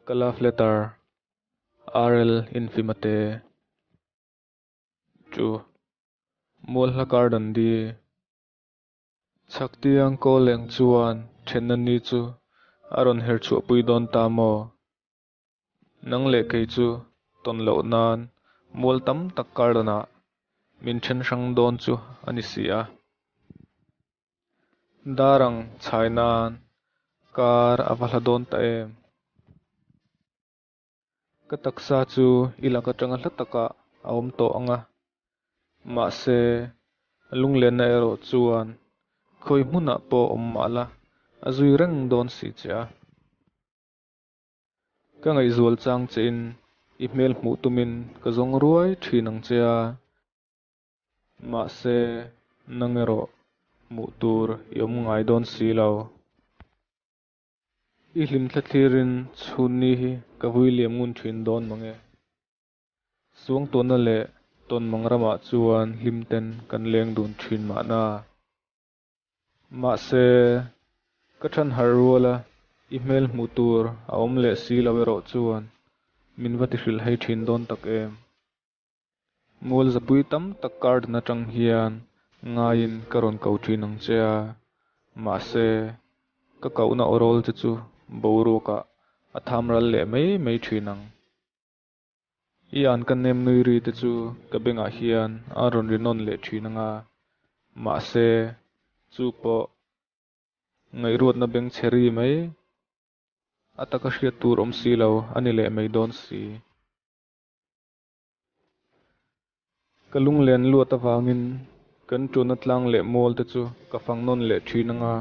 Ka love letter RL Infimate chu Mualhla kar Dandi Chhaktiang Kawleng chuan thenna ni chu a rawn her chhuahpui dawn ta maw? Nang leh kei chu tawn loh nan mual tam tak kar danah min then hrang dawn chu a ni si a. Dar ang chhai nan kar a va hla dawn ta em? Ka taksa chu i lak atanga hla takah a awm tawh ang a, mahse lunglenna erawh chuan khawi hmunah pawh awm mah la a zui reng dawn si che a. Ka ngaihzual chang chein i hmel hmuh tumin ka zawng ruai thin ang che a, mahse nang erawh hmuh tur i awm ngai dawn si lo. I hlimthla thlirin chhunni hi ka vui liam ngun thin dawn mang e. Suangtuahna leh tawnmang ramah chuan hlimten kan leng dun thin mahna. Mahse, ka than harh ruala i hmel hmuh tur a awm leh si lo erawh chuan min va tihrilh hei thin dawn tak em. Mual zapui tam tak kar dan atang hian ngaiin ka rawn ko thin ang che a, mahse, ka kohna awrawl che chu boruakah a tham ral leh mai mai thin ang. I an ka nem nui ri te chu ka bengah hian a rawn ri nawn leh thin ang a, mahse, chu pawh ngaihruatna beng chhe ri mai a taka hriat tur awm si lo a ni leh mai dawn si. Ka lunglen luat avangin kan tuna tlang leh mual te chu ka fang nawn leh thin ang a,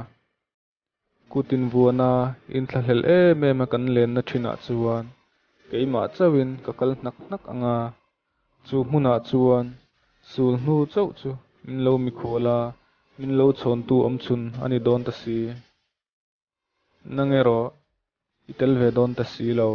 kutin vuana inthlahlel em em a kan lenna thinah chuan keimah chauhin ka kal hnak hnak ang a, chu hmunah chuan sul hnu chauh chu min lo mikhual a, min lo chhawntu awmchhun a ni dawn ta si. Nang erawh i tel ve dawn ta si lo.